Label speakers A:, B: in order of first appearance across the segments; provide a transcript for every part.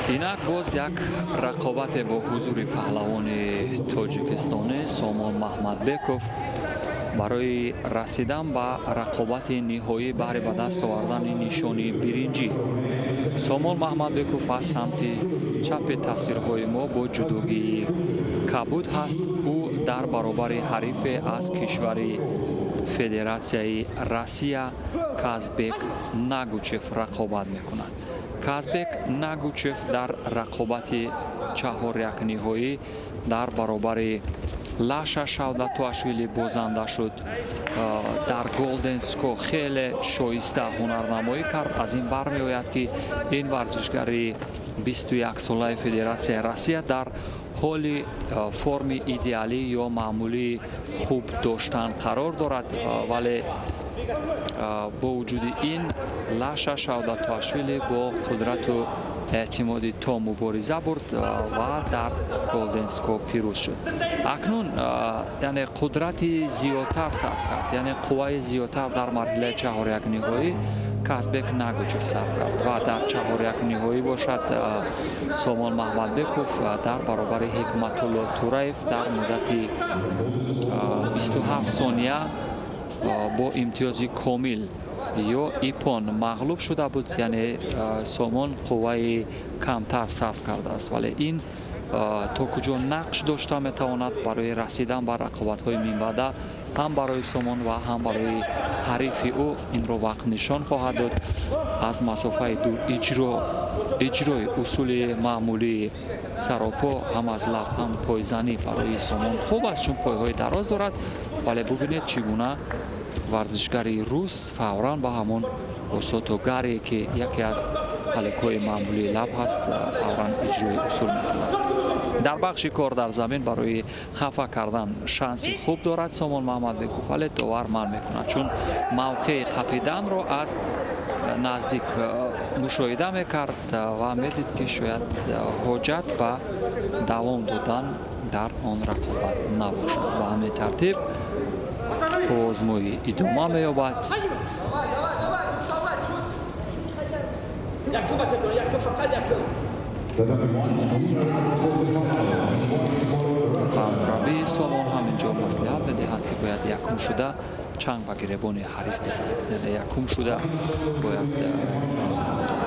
A: Инак боз як рақобате бо ҳузури паҳлавони тоҷикистонӣ Сомон Маҳмадбеков барои расидан ба рақобати ниҳоӣ баҳри ба даст овардани нишони биринҷӣ. Сомон Маҳмадбеков аз самти чапи тасвирҳои мо бо ҷудогии кабуд ҳаст. Ӯ дар баробари ҳарифе аз кишвари Федератсияи Россия Казбек Нагучев рақобат мекунад. Казбек Нагучев дар рақобати чаҳорякниҳоӣ дар баробари Лаша Шавдатуашвили бозанда шуд. Дар Golden Score хеле шоиста ҳунарнамоӣ кард. Аз ин бармеояд, ки ин варзишгари 21-солаи Федератсияи Россия дар ҳоли форми идеалӣ ё маъмулии хуб доштан қарор дорад, вале бо вуҷуди ин Лаша Шавдатуашвили бо қудрату эътимоди том мубориза бурд ва дар Golden Score пирӯз шуд. Акнун, яъне, қудрати зиёдтар сарф кард, яъне қувваи зиёдтар дар марҳилаи чаҳорякниҳоӣ Казбек Нагучев сарф кард ва дар чаҳорякниҳоӣ бошад, Сомон Маҳмадбеков дар баробари Ҳикматулло Тураев дар муддати 27 сония бо имтиёзи комил ё иппон мағлуб шуда буд. Яъне Сомон қувваи камтар сарф кардааст, вале ин то куҷо нақш дошта метавонад барои расидан ба рақобатҳои минбаъда ҳам барои Сомон ва ҳам барои ҳарифи ӯ, инро вақт нишон хоҳад дод. Аз масофаи дур иҷрои усули маъмулии саропо, ҳам аз лаб, ҳам пойзанӣ барои Сомон хуб аст, чун пойҳои дароз дорад, вале бубинед, чӣ гуна варзишгари рус фавран ба ҳамон осотогаре, ки яке аз ҳалукҳои маъмулии лаб ҳаст, фавран иҷрои усул мекунад. Дар бахши кор дар замин барои хафа кардан шанси хуб дорад Сомон Маҳмадбеков, вале довар манъ мекунад, чун мавқеи қапиданро аз наздик мушоҳида мекард ва медид, ки шояд ҳоҷат ба давом додан дар он рақобат набошад. Ба ҳамин тартиб озмоӣ идома меёбад.
B: Якум, бачаҷон, якум, фақат якум.
A: Ва мураббии Сомон ҳам инҷо маслиҳат медиҳад, ки бояд якум шуда чанг ба гиребони ҳариф бизанад, яъне якум шуда бояд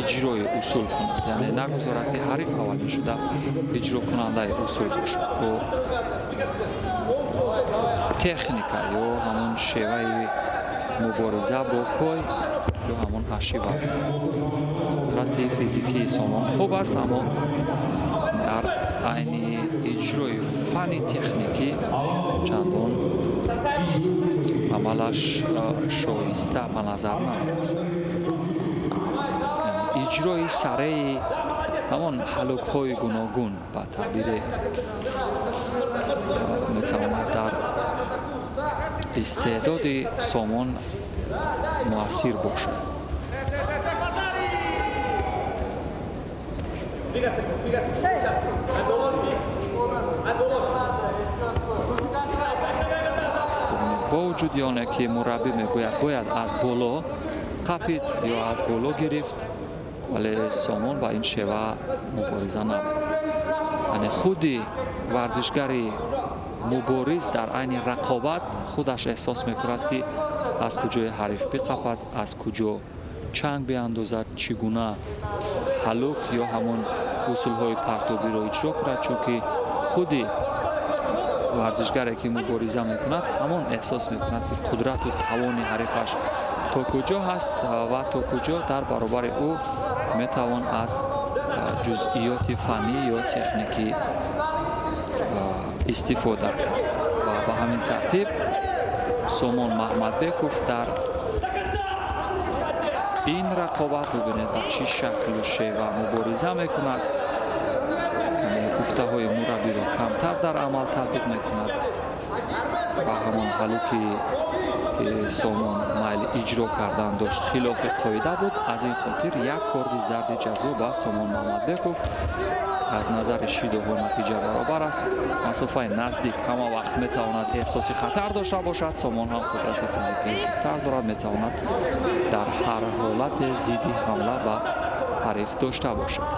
A: иҷрои усул кунад, яъне нагузорад, ки ҳариф аввалин шуда иҷрокунандаи усул бошад. Бо техника ё ҳамон шеваи мубориза бо пой ё ҳамон ашив аст. Қудрати физикии Сомон хуб аст, аммо дар айни иҷрои фанни техникӣ чандон амалаш шоиста ба назар намерасад. Иҷрои сареи ҳамон ҳалукҳои гуногун, ба таъбире, метавонад дар истеъдоди Сомон муассир бошад.
B: Двигаться, двигаться. Ай боло, ай боло.
A: Бо вуҷуди оне ки мураббӣ мегӯяд, бояд аз боло қапид ё аз боло гирифт, вале Сомон ба ин шева мубориза набуд. Яъне худи варзишгари мубориз дар айни рақобат худаш эҳсос мекунад, ки аз куҷои ҳариф биқапад, аз куҷо чанг биандозад, чӣ гуна ҳалук ё ҳамон усулҳои партобиро иҷро кунад, чунки худи варзишгаре, ки мубориза мекунад, ҳамон эҳсос мекунад, ки қудрату тавони ҳарифаш то куҷо ҳаст ва то куҷо дар баробари ӯ метавон аз ҷузъиёти фаннӣ ё техникӣ истифода кард. Ва ба ҳамин тартиб Сомон Маҳмадбеков дар ин рақобат, бибинед, ба чӣ шаклу шева мубориза мекунад, гуфтаҳои мураббиро камтар дар амал татбиқ мекунад ва ҳамон ҳалуки, ки Сомон майли иҷро кардан дошт, хилофи қоида буд. Аз ин хотир як корди зарди ҷазо ба Сомон Маҳмадбеков. Аз назари шидоҳо натиҷа баробар аст. Масофаи наздик ҳама вақт метавонад эҳсоси хатар дошта бошад. Сомон ҳам қудрати физикии хубтар дорад, метавонад дар ҳар ҳолате зидди ҳамла ба ҳариф дошта бошад.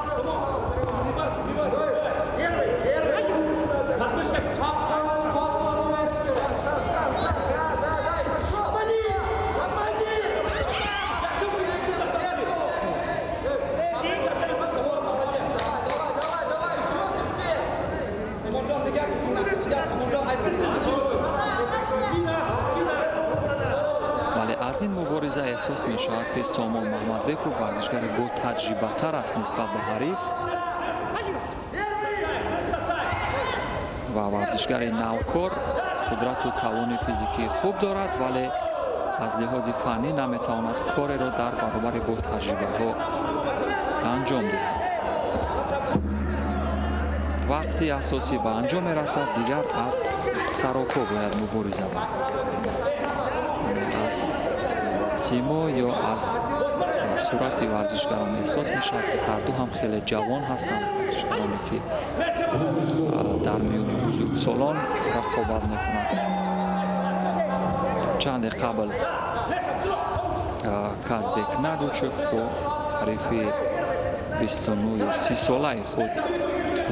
A: мешавад, ки Сомон Маҳмадбеков варзишгари ботаҷрибатар аст нисбат ба ҳариф ва варзишгари навкор қудрату тавони физикии хуб дорад, вале аз лиҳози фаннӣ наметавонад кореро дар баробари ботаҷрибаҳо анҷом диҳад. Вақти асосӣ ба анҷом мерасад, дигар аз саропо бояд мубориза бард. Аз симо ё аз сурати варзишгарон эҳсос мешавад, ки ҳарду ҳам хеле ҷавон ҳастанд, варзишгароне ки дар миёни бузургсолон рақобат мекунанд. Чанде қабл Казбек Нагучев бо ҳарифи 29 ё 30 солаи худ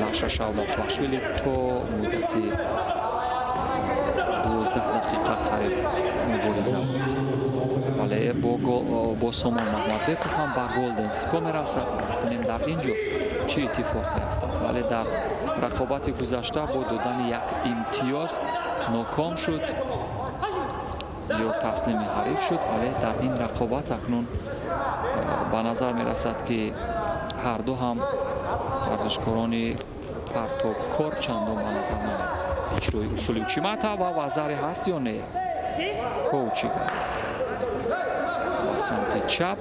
A: Лаша Шавлаташвили то муддати 12 дақиқа қариб мубориза буд, вале бо Сомон Маҳмадбеков ҳам ба голден скор мерасад. Бинем, дар ин ҷо чӣ иттифоқ меафтад, вале дар рақобати гузашта бо додани як имтиёз ноком шуд ё таслими ҳариф шуд, вале дар ин рақобат акнун ба назар мерасад, ки ҳарду ҳам варзишкорони партобкор чандон ба назар намерасад. Иҷрои усули учимата ва вазаре ҳаст ё не? Коучига ба самти чап.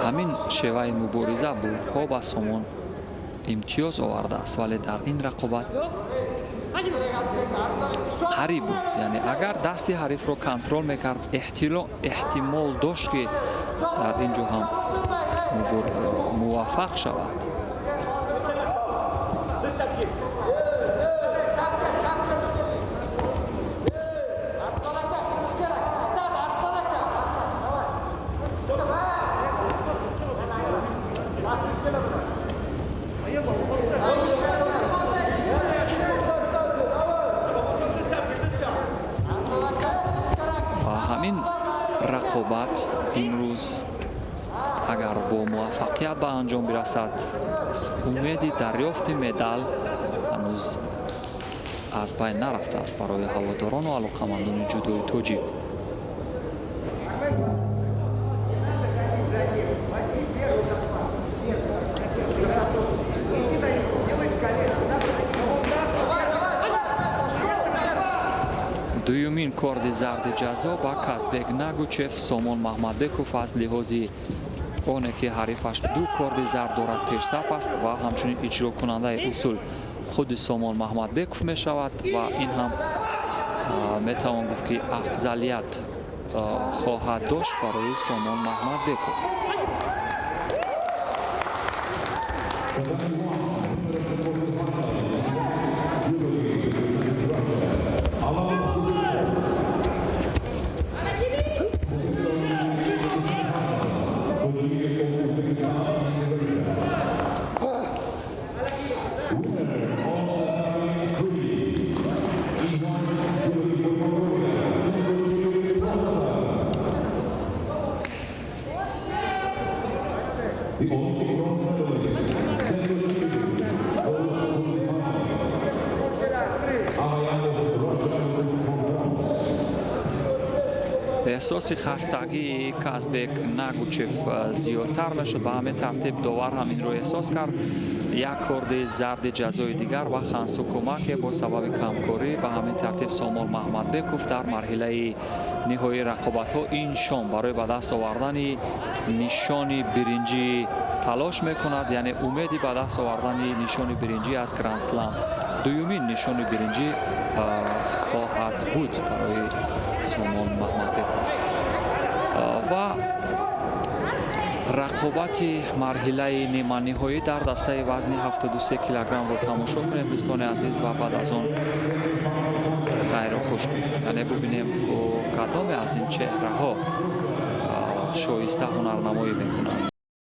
A: Ҳамин шеваи мубориза бурдҳо ба Сомон имтиёз овардааст, вале дар ин рақобат қариб буд, яъне агар дасти ҳарифро контрол мекард, эҳтимол дошт, ки дар ин ҷо ҳам муваффақ шавад. Ва ҳамин рақобат имрӯз агар бо муваффақият ба анҷом бирасад, умеди дарёфти медал ҳанӯз аз байн нарафтааст барои ҳаводорону алоқамандони ҷудои тоҷик. Дуюмин корди зарди ҷазо ба Казбек Нагучев. Сомон Маҳмадбеков аз лиҳози оне ки ҳарифаш ду корди зард дорад, пешсаф аст ва ҳамчунин иҷрокунандаи усул худи Сомон Маҳмадбеков мешавад ва ин ҳам метавон гуфт, ки афзалият хоҳад дошт барои Сомон Маҳмадбеков.
C: The Olympic bronze medalist, Sengochi, goes to the final. Amayanov, Russia, with bronze.
A: Эҳсоси хастагии Казбек Нагучев зиёдтар мешуд. Ба ҳамин тартиб довар ҳам инро эҳсос кард. Як корди зарди ҷазои дигар ва Хансу Кумаке бо сабаби камкорӣ. Ба ҳамин тартиб Сомон Маҳмадбеков дар марҳилаи ниҳоии рақобатҳо ин шом барои ба даст овардани нишони биринҷӣ талош мекунад, яъне умеди ба даст овардани нишони биринҷӣ аз Грандслам, дуюмин нишони биринҷӣ хоҳад буд барои Сомон Маҳмадбеков. Ва рақобати марҳилаи ниманиҳоӣ дар дастаи вазни 73 килограммро тамошо кунем, дӯстони азиз, ва баъд аз он хайру хуш кунем, яъне бубинем, кадоме аз ин чеҳраҳо шоиста ҳунарнамоӣ мекунанд.